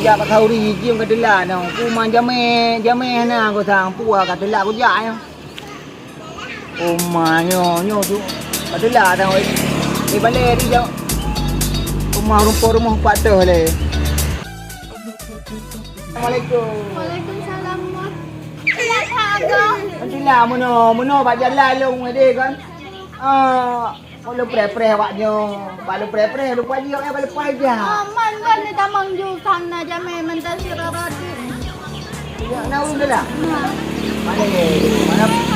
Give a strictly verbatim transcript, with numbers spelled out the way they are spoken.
Jak bak khauri, cium ka teulat nyoe. Ku ma jamé, jamé hana ku sang, pua ka teulat ku jak nyoe. Oh ma nyoe, nyoe tu. Ka teulat dah, weh. Eh, balek tu jak. Rumah rumpok rumoh pat toh lé. Assalamualaikum. Waalaikumsalam, Mak. Teulat that agam. Teulat meunoe, meunoe bak jalan lôn deh kan. Ah. Oh, lôn preh-preh awak nyoe. Bak lôn preh-preh, lôn pajak, eh, bak leupah ija. Ah, man kan ni tamong ju sang na jamé mantong sidroe roti. Ya, na ulôn dah. Mana ni? Mana?